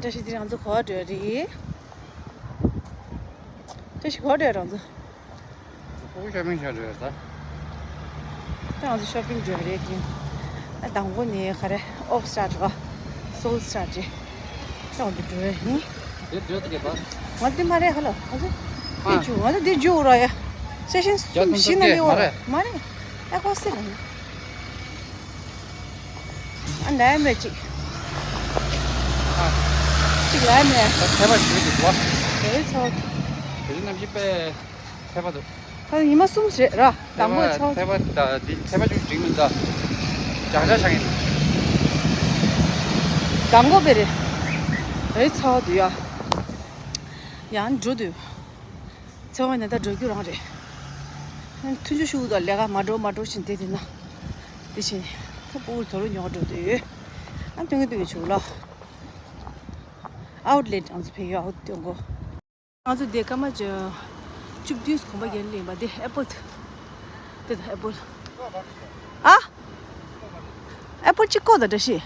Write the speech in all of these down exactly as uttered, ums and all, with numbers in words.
བཀྲ་ཤིས་འདི་རང་ཚོ་གོ་བ་འགྲོ་རེད། བཀྲ་ཤིས་གོ་བ་འགྲོ་རང་ཚོ། ཕྲུ་གུ་ཤོ་པིང་བྱ་འགྲོ་ཡོད་ད། ད་ང་ཚོ་ཤོ་པིང་འགྲོ་རེད་ཀྱིན། ཨ་དང་པོ་ནས་ག་རེ་ཨོབ་སི་ཊར་འགྲོ། སོལ་སི་ཊར་འགྲོ། ད་འོ་འདི་འགྲོ་ཡོད་ཡིན། དེ་འགྲོ་དེ་ག་པ། ང་འདི་མ་རེད་ཧ་ལོ། ང་ཚོ་འདི་ཨ་བྱུང་། ང་ཚོ་འདི་འཇུག་ར་ཡ། ཤེ་ཤེ་རྒྱ་སུམ་ཐུང་ཤི་ན་ཐུང་མི་འོ་ར་མ་རེད། མ་རེད། ཨ་ཀོ་སི་ར། ཨ་ནའི་མེ་ཅིག་ཅིག་ལ་མེ། ད་ཐེ་བ་ཞིག་འདུག་བ། དེ་ཚོ། དེ་རིང་གནམ་གཤིས་དཔེ་ཐེ་བ་འདུག་ད་ཉི་མ་གསུམ་རེད་ར། དང་པོ་ཚོ། ཐེ་བ་ད་འདི་ཐེ་བ་ཅུང་འགྲིག་མི་འདུག་ཇག་ཇག་ཆགས་ཡིན། དང་པོ་པེ་རེད། ཨེ་ཚོ་དུ་ཡ། ཡང་འགྲོ་དུས། ཚེ་དབང་ནས་ད་འགྲོ་རྒྱུ་རང་རེད། མཐུན་ཕྱོགས་ཤུགས་དང་ལས་ཀ་མ་འགྲོ་མ་འགྲོ་བཞིན་དེ་དེ་ན། དེ་བཞིན་ད་སྤུ་གུ་དོ་རུ་ཉོག་འགྲོ་དུས། ཨ་སྟོན་གི་སྟོན་གི་བྱུག་ལ། ཨའུ་ཊི་ལེ་ཊི་ང་ཚོ་ཕེབས་ཡོད། ཨའུ་ཊི་སྟོན་གོ། ང་ཚོ་དེ་སྐར་མ་བཅུ་བདུན་གོམ་པ་བརྒྱད་ལེན་པ་དེ་ཨེ་པལ། དེ་དང་ཨེ་པལ། ཨ། ཨེ་པལ་གཅིག་ཀོ་དང་འདྲ་ཤི།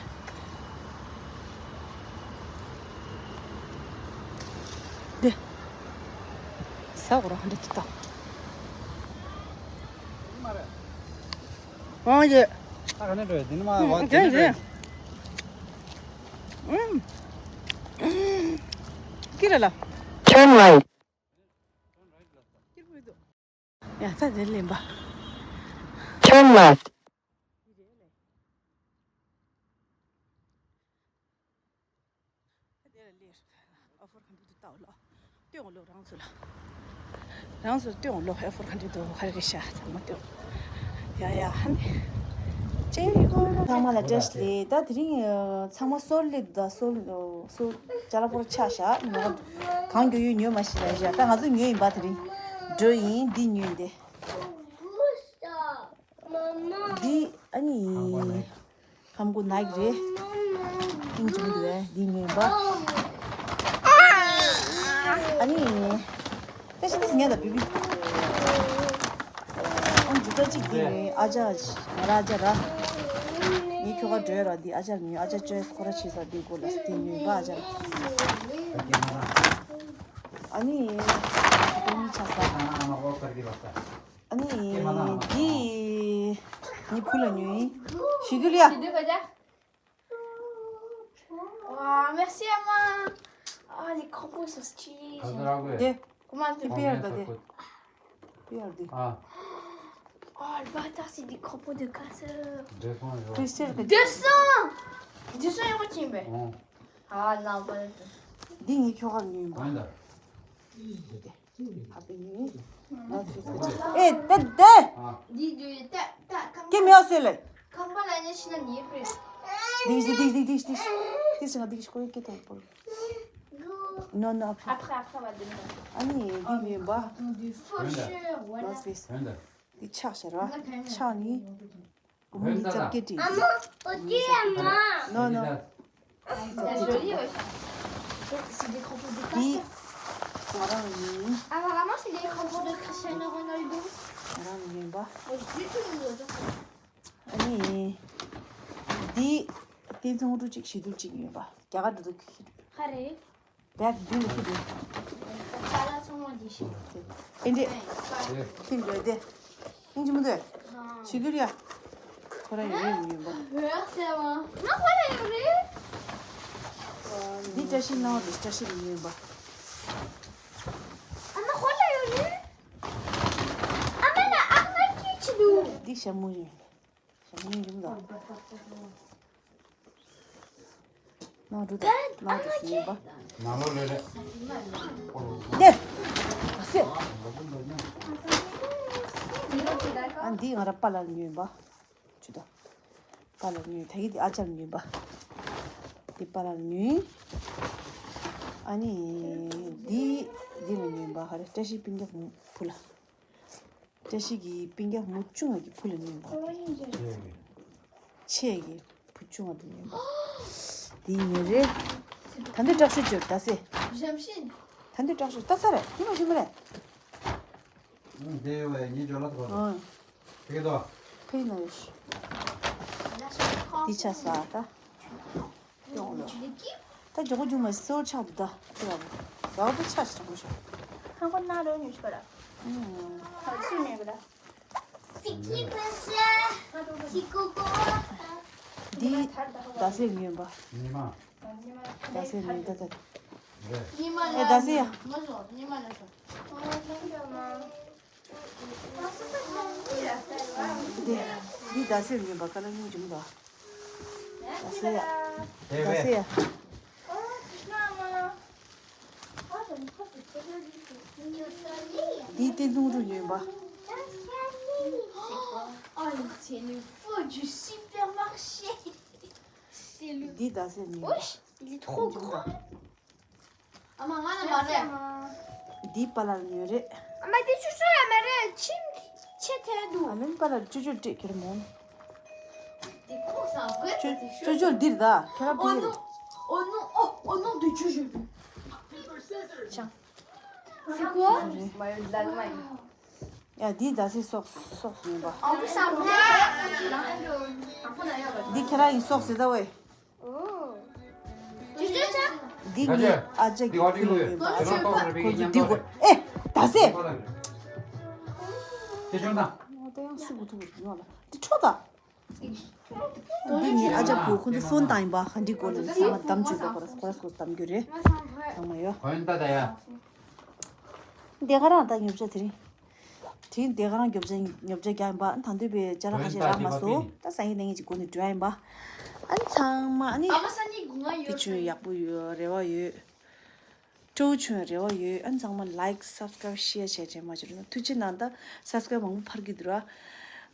དེ། ས་འོ་ར་ཧ་འདྲ་དུ་ད། ཨོ་ཡེ། ཨ་ག་ནས་འགྲོ་ཡ་དེ་ནི་མ་ཨུམ་བ་དེ་ནས་འགྲོ་ཡ། ཨུམ། ཀི་ར་ལ། Turn right. ཡ་ད་དེ་ལེན་པ། Turn left. ཨ་ཕོར་ག་འདྲ་འདུག་ལྟ་འོ་ལོ། སྟོན་འོ་ལོ་རང་ཚོ་ལ། རང་ཚོ་ལ་སྟོན་འོ་ལོ། ཨ་ཕོར་ག་འདྲ་འདུག་ག་རེ་རེད་ཤག་ཚང་མ་སྟོན། ཡ་ཡ་ཧ་ནི། ཅེ་ཧི་གོ་ཚང་མ་ལ་བཀྲ་ཤིས་བདེ་ལེགས། ད་དེ་རིང་ཚང་མ་སོལ་ལེབ་ད་སོལ་སོལ་ཅ་ལག་པོ་ཆགས་ཤག་ཉོ་གང་མགྱོགས་ཡོད་ཉོས་མ་ཤེས་ལ་ཤག་ད་ང་ཚོ་ཉོས་ཡིན་པ། དེ་རིང་འགྲོ་ཡིན། འདི་ཉོས་འདི། འདི་ཨ་ནི། ཁམ་གུ་ནག་རེད། ཨིན་ཅི་མི་འདུག་བས་འདི་ཉོས་པ། ཨ་ནི། ད་ཤི་ཏི་ཉལ་ད་བི་བི། ཨ་འདི་ད་ཅིག་འདི་ཉོས། ཨ་ཅག་ང་ར་ཨ་ཅག་ར། ངའི་ཁྱོ་ག་འགྲོས་ར་འདི་ཨ་ཅག་ཉོས། ཨ་ཅག་ཅོས་ཁོ་ར་ཆེ་ས་འདི་གོ་ལ་འདི་ཉོས་པ་ཨ་ཅག་ར། ཨ་ནི། འདི་ཉིད་ཆགས་ས། ཨ་ནི་འདི་ངའི་བུ་ལ་ཉོས་ཡིན། ཞུ་རྒྱུ་ལ་ཡ། Waouh, merci à moi. Oh, les crapauds sont stylés. J'aime. དེ། Comment on fait? པི་ཡར་ད་དེ། པི་ཡར་དེ། Oh, le bâtard, c'est des crapauds de casseurs. Deux cents euros. Deux cents. Deux cents euros, tu me. Ah non, pas du tout. འདི་ངའི་ཁྱོ་ག་ཉོས་ཡིན་པ། ཨེ་ཏེ་ཏེ། Dis de ta ta. Qu'est-ce que c'est? Comment la neige la nuit plus? Dis dis dis dis dis. Dis dis dis quoi que t'as pour. Non non, après. Après après on va donner. ཨ་ནི་འདི་ཉོས་པ། Des faux chers, voilà. འདི་ཆགས་ཤག་ར། ཆགས་ནི། Comment ça? Maman, ok, maman. Non non. C'est joli, ouais. C'est des crapauds de casseurs. འདི་ང་རང་ཡིན། Apparemment, c'est des crapauds de Cristiano Ronaldo. ང་རང་ཡིན་པ། Pas du tout. ཨ་ནི། འདི་བསྟན་འཛིན་དབང་ཕྱུག་གཅིག་ཞི་དུལ་གཅིག་ཡིན་པ། རྒྱ་གར་འགྲོ་འདུག་ག་རེ། བེག་བདུན་ལ་ཁྱེར་འདུག་ཅ་ལག་ཚང་མ་འདི་ཤི། ཨེ་འདྲེ། ཁྱིམ་འདྲེ་དེ། ཨིན་ཅི་མི་འདུག་ཞི་གི་ར་ཡ། ཁོ་ར་ཡོད་རེད་ཡོད་པ། ང་ཁོ་ར་ཡོད་རེད། འདི་བཀྲ་ཤིས་སྣང་བ་འདི་བཀྲ་ཤིས་ཡོད་པ། ཨ་མ་ཁོ་ར་ཡོད་རེད། ཨ་མ་ལ་ཨ་མ་ཁྱེད་ཀྱི་འདུག་འདི་ཞྭ་མོ་རེད། ནང་འགྲོ་དང་ནང་འགྲོ་ཟིན་ཡིན་པ། ནང་ལོགས་ལས་རེད། དེ། ཨ་སེ། ཨ་འདི་ང་ར་པཱ་ལགས་ཉོས་ཡིན་པ། ཆུ་ད། པཱ་ལགས་ཉོས། ད་གི་འདི་ཨ་ཅག་ཉོས་པ། འདི་པཱ་ལགས་ཉོས། ཨ་ནི། འདི། འདི་ལ་ཉོས་པ་ཧ་རེ་བཀྲ་ཤིས་སྤུན་ཀྱག་བུ་ལ། བཀྲ་ཤིས་ཀྱི་སྤུན་ཀྱག་མུ་ཆུང་བ་གི་བུ་ལ་ཉོས་པ། ཆེ་གི་བུ་ཆུང་བ་དེ་ཉོས་པ། དེ་ཉོས་རེད། ད་འདི་དྲག་ཤོས་བཅོས་ད་སེ། ད་འདི་དྲག་ཤོས་ད་ས་རེད་དེ་མ་ཤེས་མ་རེད། འདི་ཡོད་པའི་ཉིན་བཅོ་ལ་ཐོག་ཨང་། ཕེ་དོ། ཕེ་ན་ཡོད་ཤི། འདི་ཆ་ས་ད། ཡོང་ལོ། ད་མགྱོགས་པོ་མགྱོགས་མ་སོར་ཆགས་འདུག་ད། དེ་བ་བ་བ་དེ་ཆ་ཞིག་དྲང་པོ་ཤོག་ཧང་པོ་ན་རོ་ཉུ་ཤི་པ་ར། ཧ་ཆུ་མེད་པ་ར། འདི་ད་སེ་ཉོས་པ། ཉི་མ། ད་སེ་ཉོས་ད་ད། ཉི་མ་ཨེ་ད་སེ་ཡ། ཉི་མ་ལ་སོ། འདི་འདི་ད་སེ་ཉོས་པ་ཀ་ལ་ཉུང་ཅུང་ད། ད་སེ་ཡ། ད་སེ་ཡ། འདི་ཏེ་ཐུང་རུ་ཉོས་པ། Ah, c'est le faux du supermarché. C'est le. འདི་ད་སེ་ཉོས་པ། Wesh, il est trop grand. ཨ་མ་ང་ལ་མ་རེད། འདི་པ་ལ་ཉོས་རེད། ཨ་མ་དེ་ཆུ་ཚོད་ཡ་མ་རེད། ཁྱིམ་ཆེ་ཐལ་འདུག་ཨ་མིན་པ་ལ་ཅོ་ཅོ་སྤྲད་ཁྱེར་མོ། དེ་ཁོག་ས་གོས་ཅོ་དེ་ཅོ་ཅོ་འདིར་ད་ཁྱེར་Oh འདིར། non. Oh non. Oh, oh non de Dieu, je veux. C'est quoi? ཡ་འདི་ད་སེ་སོགས་སོགས་ཉོས་པ། En plus, ça me plaît. འདི་ཁྱེད་རང་ཡིན་སོགས་ཟེར་ད་ཝེ། Oh. Tu sais ça? འདི་ངའི་ཨ་ཅག་གི་ཁུ་ལུ་ཡོད་པ། ཁོ་ཚོ་འདི་དགོས་ཨེ་ད་སེ། ད་ཡང་སི་བུ་ཐུག་ཡོང་ལ་འདི་འཕྲོ་ད། འདི་ངའི་ཨ་ཅག་བུ་ཁོ་ཚོ་ཕོན་བཏང་ཡིན་པ་ག་འདྲི་དགོས་ལ་ས་མ་དམ་བཅུག་པ་ཁོ་ར་ཁོ་ར་སོ་དམ་རྒྱུ་རེད། ཚང་མ་ཡོད། གོན་ད་ད་ཡ། འདི་ག་རང་ད་ཉོ་ཆ་དེ་རིང་། དེ་རིང་འདི་ག་རང་ཉོ་ཆ་ཉོ་ཆ་རྒྱག་ཡིན་པ་ད་འདོད་པའི་ཅ་ལག་ཁ་ཤས་རག་མ་སོང་། ད་སང་ཉིན་གནངས་ཉིན་གྱི་སྒོ་ནས་འགྲོ་ཡ་ཡིན་པ། ཨ་ནི་ཚང་མ་ཨ་ནི། ཨ་མ་ས་ནི་དགུང་ང་ཡོད། དེ་བྱུང་ཡག་པོ་ཡོད་རེ་བ་ཡོད། སྤྲོ་བོ་བྱུང་རེ་བ་ཡོད། ཨ་ནི་ཚང་མ་like subscribe share བྱས་བྱས་མ་བྱེད་རོགས་གནང་། ཐུགས་རྗེ་གནང་། ད་subscribe མང་པོ་འཕར་གྱི་འདུག་ར།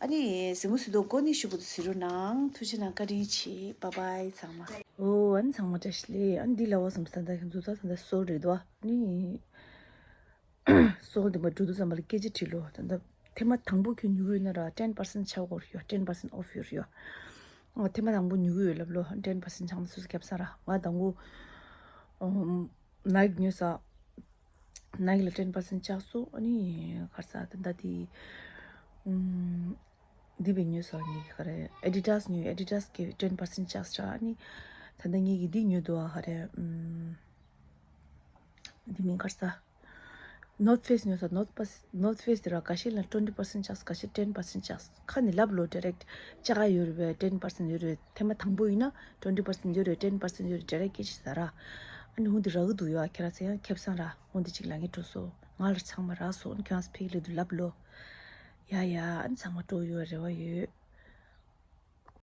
ཨ་ནི་གཟིགས་མོ་གཟིགས་མདོག་གོ་ནི་ཤུ་པོ་དུ་གཟིགས་རོགས་གནང་། ཐུགས་རྗེ་གནང་། བཀའ་དྲིན་ཆེ། bye bye ཚང་མ། ཨོ་ཨ་ནི་ཚང་མ་བཀྲ་ཤིས་བདེ་ལེགས། ཨ་ནི་འདི་ལ་བ་སམ་ས་ད་ཁྱོད་ཚོ་ད་ད་ད་སོལ་རེད་དོ། ཨ་ནི་སོལ་འདི་མ་འགྲོ་དུས་ཙམ་པ་ལ་སྐད་ཆ་དྲིས་ལོ། ད་ད་ཐེངས་མ་དང་པོ་ཁྱོད་ཉོ་གི་ཡོད་ན་ར་ten percent ཆག་དགོས་ཡོད། ten percent off ཡོད་ཡོད། ཨོ་ཐེངས་མ་དང་པོ་ཉོ་གི་ཡོད་ལབ་ལོ། ten percent ཆག་ན་སོ་སོ་རྒྱབ་ས་ར། ང་དང་པོ་ཨོ་Nike ཉོས་ས། Nike ལ་ten percent ཆག་སོང་། ཨ་ནི་གར་ས་ད་ད་དེ་ཨུམ། འདི་བས་ཉོས་སོང་། ངེད་ཀྱི་ག་རེ་Adidas ཉོས། Adidas གི་ten percent ཆག་ས་ར། ཨ་ནི་ད་ལྟ་ངེད་ཀྱི་འདི་ཉོས་འདུག་ཨ་ག་རེ་ཨུམ། འདི་མིང་གར་ས། North Face ཉོས་སོང་། North Face North Face དེ་ར་འགའ་ཤས་ལ་twenty percent ཆག་ས། འགའ་ཤས་ten percent ཆག་ས། ཁ་ནས་ལབ་ལོ་direct ཅ་ག་ཡོད་རེད་པས། ten percent ཡོད་རེད། ཐེངས་མ་དང་པོ་ཡིན་ན་twenty percent ཡོད་རེད། ten percent ཡོད་རེད། direct སྐད་ཆ་ཟ་ར། ཨ་ནི་འོ་འདི་རག་གི་འདུག་ཡོད། ཨ་ཁྱེད་རང་ཚོ་ཡང་ཁེ་བཟང་ར། འོ་འདི་གཅིག་ལ་ངས་འགྲོ་སོང་། ང་ལ་ཚང་མ་རག་སོང་། ཨ་ནི་ཁྱོད་རང་ཚོ་ཕེབས་ལེ་འདུག་ལབ་ལོ། ཡ་ཡ། ཨ་ནི་ཚང་མ་སྤྲོ་ཡོད་རེ་བ་ཡོད།